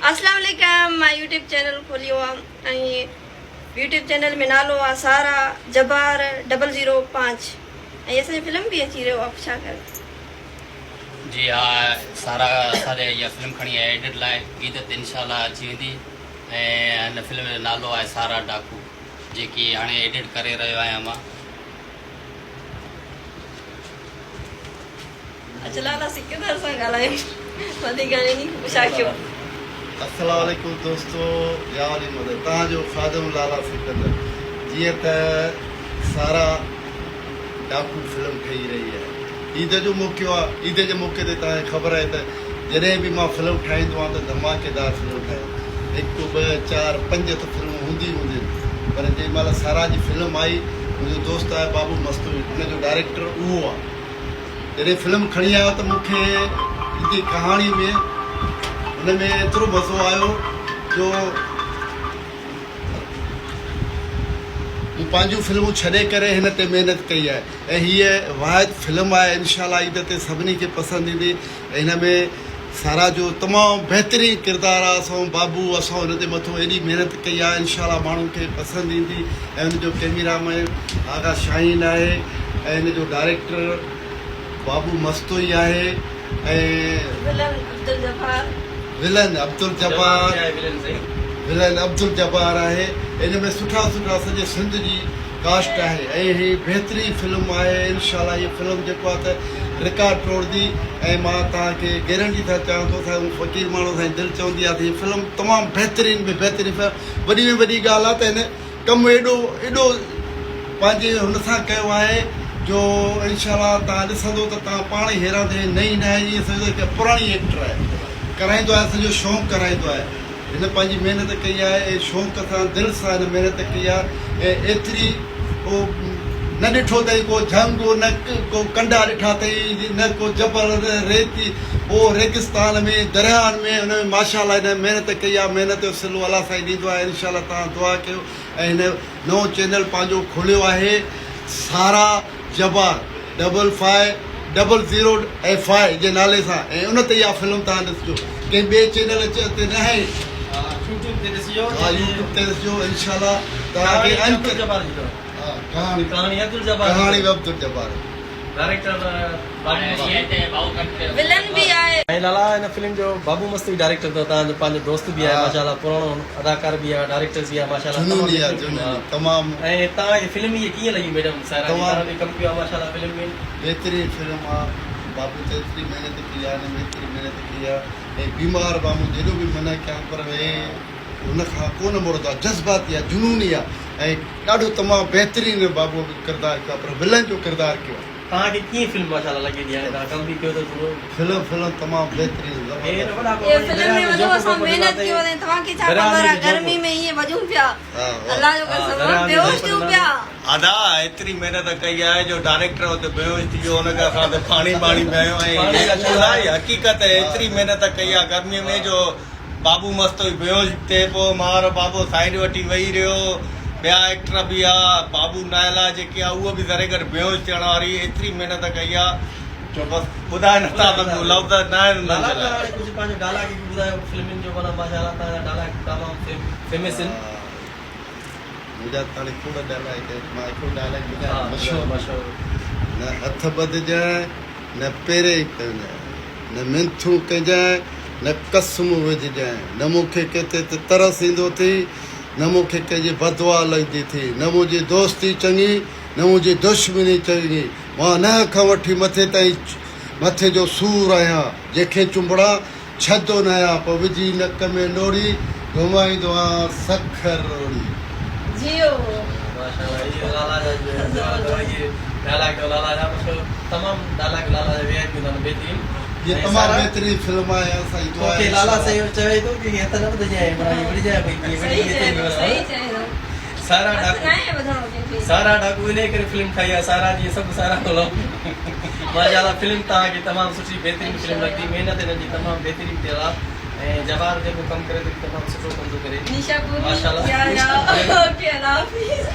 اسلام عليڪم مان يوٽيوب چينل کوليو آ ۽ يوٽيوب چينل ۾ نالو آ سارا جبار ڊبل زيرو پانچ ۽ اسان جي فلم به اچي رهيو آ ڇا ڪر. جي ها سارا اسان جي اها فلم کڻي آئي ايڊٽ لاء عيد تي انشاء الله اچي ويندي ۽ هن فلم جو نالو آهي سارا ڊاڪو جيڪي هاڻي ايڊٽ ڪري رهيو آهيان مان. اچ لالا سڪندر سان ڳالهايون وڌيڪ هاڻي انهي کان پڇا ڪيو. السلام عليڪم دوستو يا علي مدد توهان جو خادم لالا سڪندر جيئن ته سارا ڊاڪو فلم ٺهي رهي آهي عيد جو موقعو آهي عيد جي موقعي تي توهان کي خبر آهي ته جڏهن به مان فلم ٺاهيندو آهيان ته ڌماڪيدار فلم ٺاهيندو هڪ ٻه چار پنج ته فلمون هونديون ئي هونديون آهن پر جنهن مهل سارا جي فلم آئي منهنجو دوست آهي بابو مستوئي ان جو ڊائريڪٽر اهو آهي جڏهن فلم کڻي آيو ته مون کي ان جي ڪهاڻي ۾ ان ۾ ايترو مزو آيو جو مون پنهنجون فلمون ڇڏي ڪري هن تي محنت ڪئي آهي ۽ هيء واحد فلم آهي انشاء الله عيد تي سڀني کي پسند ايندي ۽ هن ۾ سارا جو تمام بهترين ڪردار آهي اسان بابو اسان هن تي مٿو ايڏي محنت ڪئي آهي انشاء الله ماڻهن کي پسند ايندي ۽ هن جو ڪيميرا مين آغا شاهين آهي ۽ هن جو ڊائريڪٽر بابو مستوئي آهي ۽ ولن عبدالجبار ولن عبدالجبار ولن عبدالجبار آهي ان ۾ سٺا سٺا سڄي سنڌ جي ڪاسٽ آهي ۽ هي بهترين فلم آهي انشاء الله هي فلم جيڪو آهي ته رڪارڊ ٽوڙندي ۽ مان توهان کي گيرنٽي سان چوان ٿو سائين فقير ماڻهو سائين دل چوندي آهي ته هي فلم تمام بهترين ۾ بهترين فلم وڏي ۾ وڏي ڳالهه آهي ته هن ڪم ايڏو ايڏو پنهنجي هن سان ڪيو آهي جو انشاء الله توهان ڏسندو ته توهان پاڻ ئي حيران ٿي نئين ناهي ائين سمجهندو ته پراڻي ايڪٽر آهي ڪرائيندو آهي سڄو شوق ڪرائيندو آهي هن پنهنجي محنت ڪئي آهي ۽ شوق سان دل سان هن محنت ڪئي آهي ۽ ايتري ڪو نه ڏٺو اٿئي ڪو جهنگ نه ڪو ڪنڊا ڏٺا اٿئي نه ڪو جبل نه ريتي او ريگستان ۾ درياهن ۾ ان ۾ ماشاء الله هن محنت ڪئي آهي محنت جو صلو الله سائين ڏيندو آهي انشاء الله توهان دعا ڪيو ۽ هن نئون چينل پنهنجو کوليو آهي سارا جبار ڊبل فائي ڊبل زيرو ۽ فائي جي نالي سان ۽ ان تي اها فلم توهان ڏسجو ڪنهن ٻئي چينل تي نه آهي يوٽيوب تي ڏسجو ها يوٽيوب تي ڏسجو انشاء الله توهان کي عبدالجبار جي اٿو ڪهاڻي ڪهاڻي عبدالجبار ڪهاڻي به عبدالجبار ڊائريڪٽر ولن به آهي. سائين لالا هن فلم جو بابو مستوئي ڊائريڪٽر اٿو توهان جو پنهنجو دوست به آهي ماشاءالله پراڻو اداڪار به آهي ڊائريڪٽر به آهي ماشاءالله تمام جنوني آهي بهترين فلم جنوني آهي تمام ۽ توهان کي فلم هي ڪيئن لڳي ميڊم سائرا جي تمام توهان به ڪم ڪيو آهي ماشاءالله فلم ۾ بهترين فلم آهي بابو ته ايتري محنت ڪئي آهي هن ۾ ايتري محنت ڪئي آهي ۽ بيمار به آهي مون جيڏو به منع ڪيان پر هي هن کان ڪونه مڙندو آهي جذباتي آهي جنوني آهي ۽ ڏاڍو تمام بهترين بابو به ڪردار ڪيو آهي پر ولن جو ڪردار ڪيو آهي. توهان کي ڪيئن فلم ماشاءالله لڳي ٿي هاڻي توهان ڪم به ڪيو اٿو ٿورو. فلم فلم تمام بهترين زبردست. هي فلم ۾ وڏو اسان محنت ڪيو اٿئي توهان کي ڇا خبر آ گرمي ۾ ائين وڄون پيا الله جو قسم آ بيهوش ٿيون پيا. ادا ايتري محنت ڪئي آهي جو ڊائريڪٽر اتي بيهوش ٿي ويو ان کي اسان اتي پاڻي ٻاڻي پيايو ۽ هي الاهي حقيقت ايتري محنت ڪئي آهي گرمي ۾ جو بابو مستوئي بيهوش ٿئي پيو، مان وارو بابو سائيڊ وٺي ويهي رهيو، ٻيا ايڪٽر به ها، بابو نائلا جيڪي ها اهو به ذري گهٽ بيهوش ٿيڻ واري ايتري محنت ڪئي آ جو بس ٻڌائي نه ٿا سگهون لفظ نه آهن انهن جي لاء. هاڻي ڪجهه پنهنجو ڊائلاگ به ٻڌايو فلمن جو معنيٰ ماشاء الله توهان جا ڊائلاگ تمام فيمس آهن. منهنجا ته هاڻي کوڙ ڊائلاگ آهن مان هڪڙو ڊائلاگ ٻڌايان مشهور نه هٿ ٻڌجانء نه پيرين پوجانء، نه منٿون ڪجانء، نه قسمون وجهجانء، نه مون کي ڪنهن تي ته ترس ايندو ٿي، نه مون کي ڪنهن جي بددعا لڳندي ٿي، نه منهنجي دوستي چڱي، نه منهنجي دشمني چڱي، مان ننهن کان وٺي مٿي تائين مٿي جو سور آهيان، جنهن کي چنبڙان ڇڏندو نه آهيان، پوء وجهي نڪ ۾ نوڙي، گهمائيندو آهيان سکر روڙي. جيو. ماشاءالله هي لالا جا اهي ڊائلاگ اٿو لالا جا مشهور تمام ڊائلاگ لالا جا وي آء پي هوندا آهن بهترين هي تمام بهترين فلم آهي اسان جي دعا آهي لالا سائين چوي ٿو ڪي هٿ نه ٻڌجانء معنيٰ هي وڙهجانء پئي ڪيئن وڙهي صحيح چئي ٿو صحيح چئي ٿو سارا ڊاڪو سارا ڊاڪو انهي ڪري فلم ٺاهي آهي سارا جي سڀ سارا ٿو ماشاءالله فلم توهان کي تمام سٺي بهترين فلم لڳندي محنت هنن جي تمام بهترين ٿيل آهي ۽ جبار جيڪو ڪم ڪري ٿو تمام سٺو ڪم ٿو ڪري نيشا پوري ماشاءالله يا يا اوڪي الله حافظ.